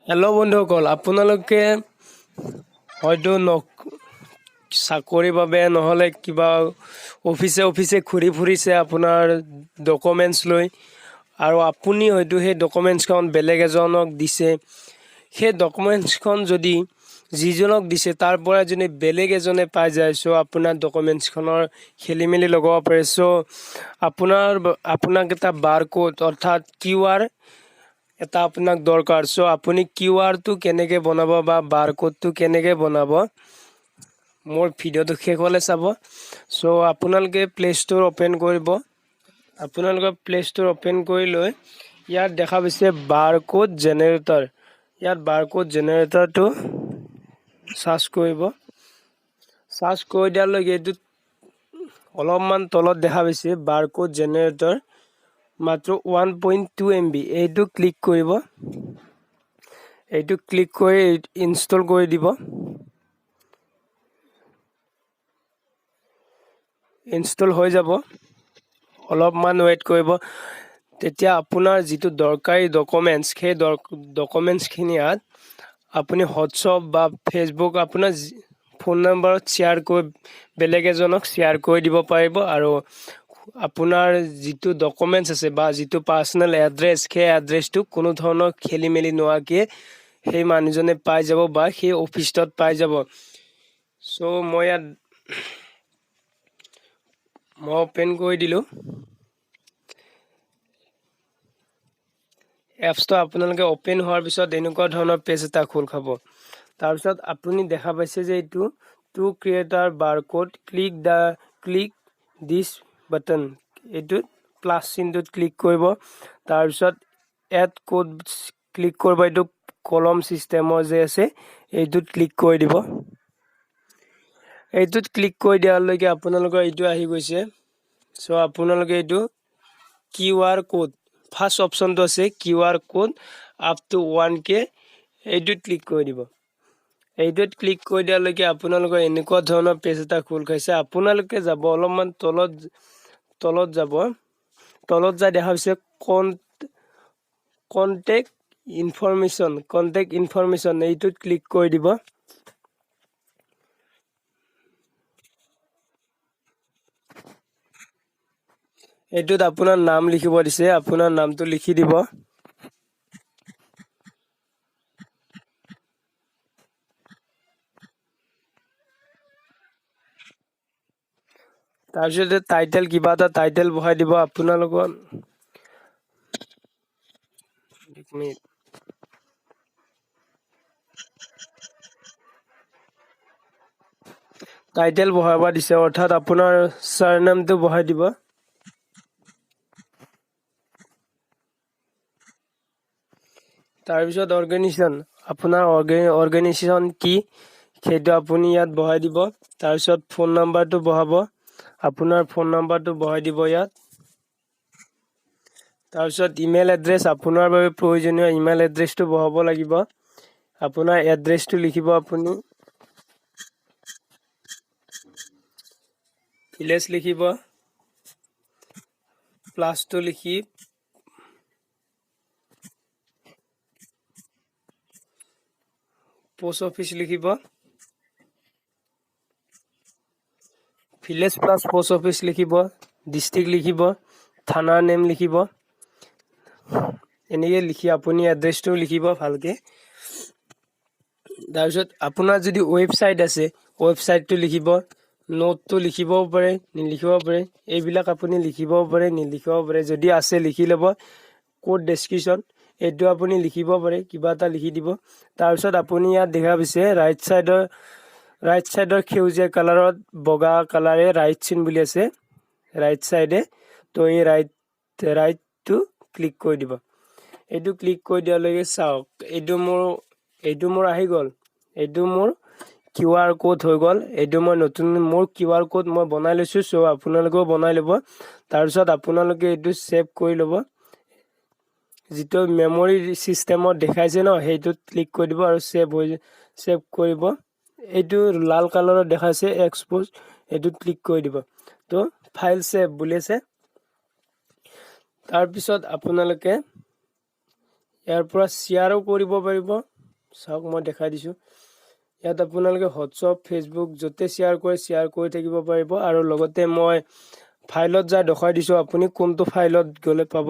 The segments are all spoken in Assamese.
হেল্ল' বন্ধুসকল, আপোনালোকে হয়তো চাকৰিৰ বাবে নহ'লে কিবা অফিচে অফিচে ঘূৰি ফুৰিছে আপোনাৰ ডকুমেণ্টছ লৈ আৰু আপুনি হয়তো সেই ডকুমেণ্টছখন বেলেগ এজনক দিছে। সেই ডকুমেণ্টছখন যদি যিজনক দিছে তাৰ পৰা যদি বেলেগ এজনে পাই যায়, চ' আপোনাৰ ডকুমেণ্টছখনৰ খেলি মেলি লগাব পাৰে। চ' আপোনাক এটা বাৰক'ড অৰ্থাৎ কিউআৰ এটা আপোনাক দৰকাৰ। চ' আপুনি কিউআৰটো কেনেকৈ বনাব বা বাৰক'ডটো কেনেকৈ বনাব, মোৰ ভিডিঅ'টো শেষলৈ চাব। চ' আপোনালোকে প্লে ষ্ট'ৰ অ'পেন কৰিব। আপোনালোকে প্লে ষ্ট'ৰ অ'পেন কৰি লৈ ইয়াত দেখা পাইছে বাৰক'ড জেনেৰেটৰ। ইয়াত বাৰক'ড জেনেৰেটৰটো চাৰ্চ কৰিব। চাৰ্চ কৰি দিয়াৰ লগে এইটোত অলপমান তলত দেখা পাইছে বাৰক'ড জেনেৰেটৰ মাত্ৰ 1.2 MB। এইটো ক্লিক কৰিব। এইটো ক্লিক কৰি ইনষ্টল কৰি দিব। ইনষ্টল হৈ যাব, অলপমান ৱেইট কৰিব। তেতিয়া আপোনাৰ যিটো দৰকাৰী ডকুমেণ্টছ, সেই ডকুমেণ্টছখিনি ইয়াত আপুনি হোৱাটছআপ বা ফেচবুক, আপোনাৰ ফোন নম্বৰত শ্বেয়াৰ কৰি বেলেগ এজনক শ্বেয়াৰ কৰি দিব পাৰিব। আৰু আপোনাৰ যিটো ডকুমেণ্টছ আছে বা যিটো পাৰ্চনেল এড্ৰেছ, সেই এড্ৰেছটো কোনো ধৰণৰ খেলি মেলি নোহোৱাকৈ সেই মানুহজনে পাই যাব বা সেই অফিচটোত পাই যাব। চ' মই ইয়াত মই অ'পেন কৰি দিলোঁ এপছটো। আপোনালোকে অ'পেন হোৱাৰ পিছত এনেকুৱা ধৰণৰ পেজ এটা খোল খাব। তাৰপিছত আপুনি দেখা পাইছে যে এইটো "To create barcode, click this button", এইটোত প্লাছ চিনটোত ক্লিক কৰিব। তাৰপিছত এড কোড ক্লিক কৰিব। এইটো কলম ছিষ্টেমৰ যে আছে, এইটোত ক্লিক কৰি দিব। এইটোত ক্লিক কৰি দিয়ালৈকে আপোনালোকৰ এইটো আহি গৈছে। চ' আপোনালোকে এইটো কিউআৰ কোড, ফাৰ্ষ্ট অপশ্যনটো আছে QR code up to 1K, এইটোত ক্লিক কৰি দিব। এইটোত ক্লিক কৰি দিয়ালৈকে আপোনালোকৰ এনেকুৱা ধৰণৰ পেজ এটা খোল খাইছে। আপোনালোকে যাব অলপমান তলত, তলত যাব। তলত যাই দেখা পাইছে কণ্টেক্ট ইনফৰমেশ্যন। কণ্টেক্ট ইনফৰমেশ্যন, এইটোত ক্লিক কৰি দিব। এইটোত আপোনাৰ নাম লিখিব দিছে, আপোনাৰ নামটো লিখি দিব। তাৰপিছতে টাইটেল, কিবা এটা টাইটেল বহাই দিব আপোনালোকৰ। এক মিনিট। টাইটেল বহাব দিছে, অৰ্থাৎ আপোনাৰ ছাৰ নামটো বহাই দিব। তাৰপিছত অৰ্গেনাইজেশ্যন, আপোনাৰ অৰ্গেনাইজেশ্যন কি, সেইটো আপুনি ইয়াত বহাই দিব। তাৰপিছত ফোন নাম্বাৰটো বহাব, আপোনাৰ ফোন নাম্বাৰটো বহাই দিব ইয়াত। তাৰপিছত ইমেইল এড্ৰেছ, আপোনাৰ বাবে প্ৰয়োজনীয় ইমেইল এড্ৰেছটো বহাব লাগিব। আপোনাৰ এড্ৰেছটো লিখিব আপুনি, ভিলেজ লিখিব, প্লাছটো লিখি পোষ্ট অফিচ লিখিব, ভিলেজ প্লাছ পোষ্ট অফিচ লিখিব, ডিষ্ট্ৰিক্ট লিখিব, থানাৰ নেম লিখিব। এনেকৈ লিখি আপুনি এড্ৰেছটো লিখিব ভালকৈ। তাৰপিছত আপোনাৰ যদি ৱেবছাইট আছে, ৱেবছাইটটো লিখিব। নোটটো লিখিবও পাৰে, নিলিখিব পাৰে। এইবিলাক আপুনি লিখিবও পাৰে, নিলিখিব পাৰে। যদি আছে লিখি ল'ব। কোড ডেছক্ৰিপশ্যন, এইটো আপুনি লিখিব পাৰে, কিবা এটা লিখি দিব। তাৰপিছত আপুনি ইয়াত দেখা পাইছে ৰাইট ছাইডৰ সেউজীয়া কালাৰত বগা কালাৰে ৰাইট চিন বুলি আছে ৰাইট ছাইডে। তো এই ৰাইটটো ক্লিক কৰি দিব। এইটো ক্লিক কৰি দিয়াৰ লগে চাওক, এইটো মোৰ আহি গ'ল। এইটো মোৰ কিউআৰ ক'ড হৈ গ'ল। এইটো মই নতুন মোৰ কিউআৰ ক'ড মই বনাই লৈছোঁ। চ' আপোনালোকেও বনাই ল'ব। তাৰপিছত আপোনালোকে এইটো ছেভ কৰি ল'ব। যিটো মেমৰি ছিষ্টেমত দেখাইছে ন, সেইটোত ক্লিক কৰি দিব আৰু ছেভ কৰিব। এইটো লাল কালাৰত দেখাইছে এক্সপ'জ, এইটোত ক্লিক কৰি দিব। তো ফাইল ছেভ বুলি আছে। তাৰপিছত আপোনালোকে ইয়াৰ পৰা শ্বেয়াৰো কৰিব পাৰিব। চাওক, মই দেখাই দিছোঁ। ইয়াত আপোনালোকে হোৱাটছআপ, ফেচবুক য'তে শ্বেয়াৰ কৰে, শ্বেয়াৰ কৰি থাকিব পাৰিব। আৰু লগতে মই ফাইলত যাই দেখুৱাই দিছোঁ, আপুনি কোনটো ফাইলত গ'লে পাব।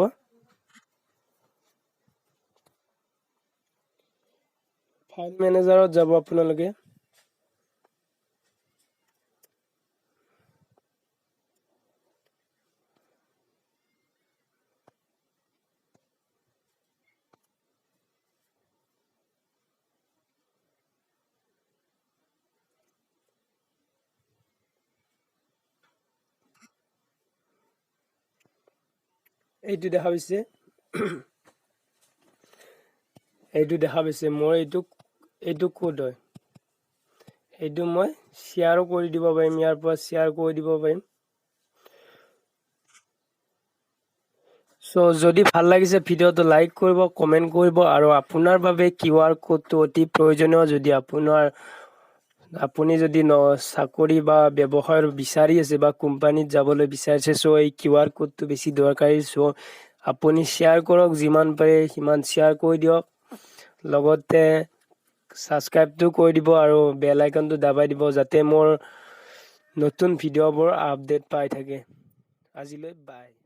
ফাইল মেনেজাৰত যাব আপোনালোকে। এইটো দেখা পাইছে, এইটো দেখা পাইছে। মোৰ এইটো কোড হয়। এইটো মই শ্বেয়াৰো কৰি দিব পাৰিম, ইয়াৰ পৰা শ্বেয়াৰ কৰি দিব পাৰিম। চ' যদি ভাল লাগিছে ভিডিঅ'টো, লাইক কৰিব, কমেণ্ট কৰিব। আৰু আপোনাৰ বাবে কিউ আৰ ক'ডটো অতি প্ৰয়োজনীয়। যদি আপুনি যদি চাকৰি বা ব্যৱসায়ৰ বিচাৰি আছে বা কোম্পানীত যাবলৈ বিচাৰিছে, চ' এই কিউ আৰ ক'ডটো বেছি দৰকাৰী। চ' আপুনি শ্বেয়াৰ কৰক, যিমান পাৰে সিমান শ্বেয়াৰ কৰি দিয়ক। লগতে ছাবস্ক্ৰাইবটো কৰি দিব আৰু বেল আইকনটো দাবাই দিব, যাতে মোৰ নতুন ভিডিঅ'বোৰ আপডেট পাই থাকে। আজিলৈ বাই।